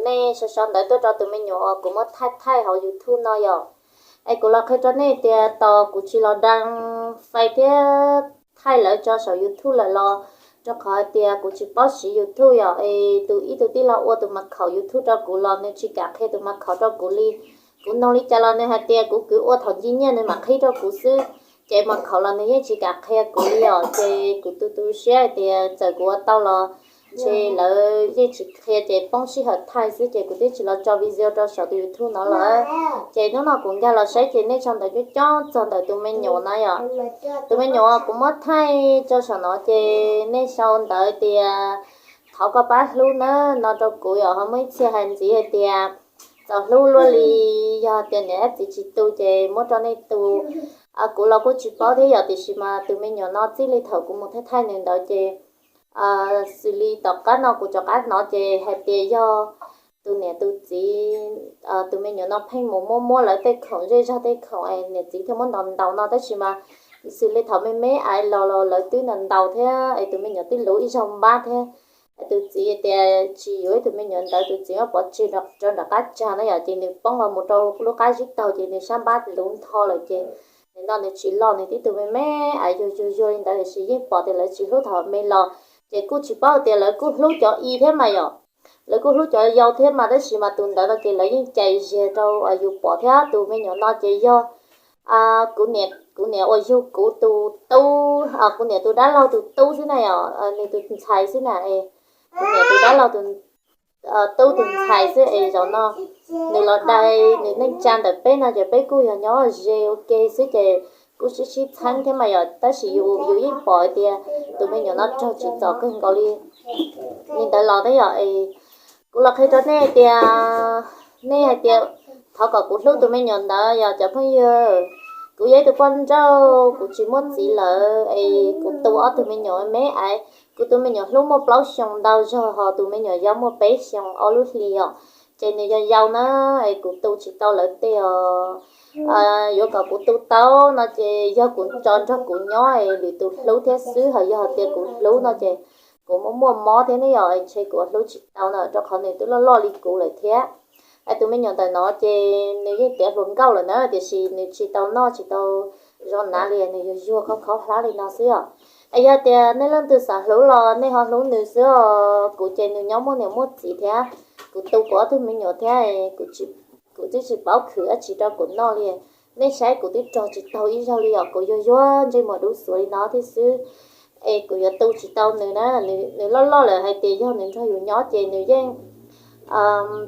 nej sau sau ntawv tuaj rau tus me nyuam uas kuv muab thaij thaij hauv YouTube no yom. Es kuv los qhia rau nej tias tos kuv tsis los da fais thiab thaij lawv tso saum YouTube lawm los, rau qhov hais tias kuv tsis paub siv YouTube yom. Es tus ib tug tij laug ua tus mas khaum YouTube rau kuv los nws tsis kam qhia tus mas khaum rau kuv li. Kuv noog li cas los nws hais tias kuv kwv ua thaum nci nyiaj nws mam qhib rau kuv xwb. Ces mas khaum los nws yeej tsis kam qhia kuv li os. Ces kuv tu tu siab hais tias txawm kuv ua tau los ntshe lawv yeej tsis qhia ces poob sij hawm thaij xwb ces kuv thiaj tsis los tso video rau saum tus YouTube no lawm. Ces hnub no kuv nkag los saib ces nej sau ntawv coob coob txog ntawm tus me nyuam na yom. Tus me nyuam kuv muab thaij tso saum no ces nej sau ntawv tias thov koj pab hlub nawb no rau kuv yom. Ho muaj ib txhia hais ntxiv hais tias txaus hlub luaj li, yog tias niam dab txiv tsis tu ces muab rau nej tu. Kuv los kuj tsis paub thiab yom, tiam sis mas tus me nyuam no txij li thaum kuv mus thaij thaij nws ntawd ces xws li tom qab no kuv rov qab hnov ces hais tias yog tus niam tus txiv, tus me nyuam no pheej mus muab muab lawv tej khoom zej zog tej khoom es niam txiv thiaj muab ntaus ntaus no, tab sis mas xws li thaum me me ais los los lawv twb ntaus ntaus thiab es tus me nyuam twb luv ib zaug npab thiab. Tus txiv tias tsis yuav ib tug me nyuam ntawd, tus txiv muab pov tseg rau nram qab tsag na yom, ces nws poob los mus rau lub qab zib taug ces nws sab npab luv ntho lawm ces nws no nws tsis loj, nws tib tug me me ais yuag yuag yuag li ntawd tiam sis yeej pom tias lawv tsis hlub thaum me los. Ces kuj tsis paub tias lawv kuj hlub cov i thiab mas yom, lawv kuj hlub cov yau thiab mas tab sis mas tus ntawd no ces lawv yeej cais ziag rau yus pom thiab. Tus me nyuam no ces yog kuv niam, kuv niam uas yug kuv tus tub, kuv niam tus dab laug tus tub xwb na yom, nws tus ntxhais xwb na. Kuv niam tus dab laug tus tub tus ntxhais xwb es zaum no nws los dai nws neej tsa ntawm peb no ces peb kuj yog nyob ze ua ke xwb ces kuj sib sib txheeb thiab mas yom, tab sis yus yeej pom hais tias tus me nyuam no raug tsim txom kawg nkaus li. Li ntawd los thiab yom, kuv los qhia rau nej tias, nej hais tias thov kom kuv hlub tus me nyuam ntawd yog cov phooj ywg. Kuv yog ib tug poj nrauj, kuv tsis muaj txiv lawm es kuv tu ob tug me nyuam me ais. Kuv tus me nyuam hlub muaj plaub xyoos ntau zog, ho tus me nyuam yau muaj peb xyoos ob lub hlis os. Ces nws yog yau na, es kuv tu tsis tau lawv tej os. Yuav kom kuv tu tau no ces yog kuv tso nrog kuv nyob es lwm tus hlub thiab xwb, ho yog tias kuv hlub no ces kuv muaj muaj mob thiab ne yom, ntshe kuv hlub tsis tau na, rau qhov nws twb loj loj li kuv lawm thiab. Es tus me nyuam ntawm no ces nws yeej tiav hluas nkauj lawm na, tiam sis nws tsis tau noj tsis tau zoo hnav li, nws yuag yuag khaub khaub hlab li no xwb os. Es yog tias nej leej twg xav hlub los nej ho hlub nws xwb os. Kuv ces nws nyob muaj niam muaj txiv thiab, kuv tu kuv ob tug me nyuam thiab, kuv twb tsis paub khwv dab tsi rau kuv noj li. Nej saib kuv twb rog tsis taug ib zaug li os, kuv yuag yuag ntsej muag dub xuav li no thiab xwb. Es kuv yuav tu tsis tau nws na, nws loj loj lawm, hais tias yog nws nrog yus nyob ces nws yeej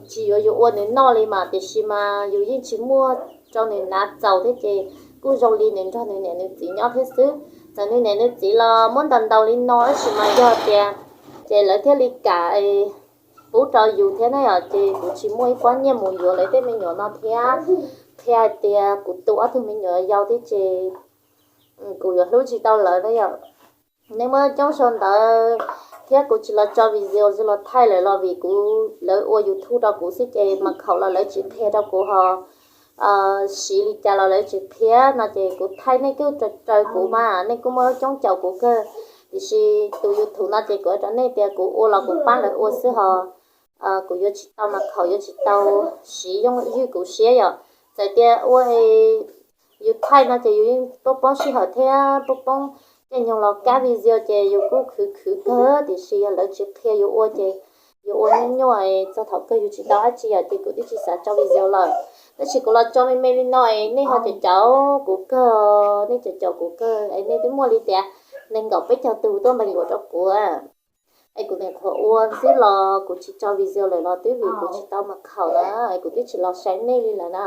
tsis yuav yus ua nws noj li mas, tiam sis mas yus yeej tsis muaj rau nws hnav txaus thiab ces kuj zoo li nws nrog nws niam nws txiv nyob thiab xwb. Txawm nws niam nws txiv los muab ntaus ntaus li no tab sis mas yog tias ces lawv thiaj li kam pub rau yus thiab na yom, ces kuv tsis muaj ib pob nyiaj mus yuav lawv tej me nyuam no thiab. Qhia hais tias kuv tu ob tug me nyuam yau thiab ces kuv yuav hlub tsis tau lawv na yom. Nej muab coob sau ntawv thiab kuv tsis los tso video, tsis los thaij lawv los vim kuv, lawv ua YouTube rau kuv xwb ces mas khaum los lawv tsis qhia rau kuv ho siv li cas los lawv tsis qhia no ces kuv thaij nej kuj raws kuv mas nej kuj muaj coob caum kuv kawg. Tiam sis tus YouTube no ces kuv hais rau nej tias kuv ua los kuv pab lawv ua xwb ho kuv yuav tsis tau mas khaum, yuav tsis tau siv yooj yim kuv siab yom. Txawm tias ua yus thaij no ces yus yeej poob poob sij hawm thiab poob poob caij nyoog los kab video ces yus kuj khwv khwv kawg, tiam sis yog lawv tsis qhia yus ua ces yus ua nyuaj nyuaj txog thaum kawg yus tsis tau dab tsi yom, ces kuv twb tsis xav tso video lawm. Tab sis kuv los tso me me li no es nej ho caum caum kuv kawg, nej caum caum kuv kawg es nej twb muaj li tias nees nkaum peb caug tus tuaj npee nkuas rau kuv. Es kuv niam qhuav ua xwb los kuv tsis tso video lawm los twb vim kuv tsis tau mas khaum na, es kuv twb tsis los saib nej li lawm na.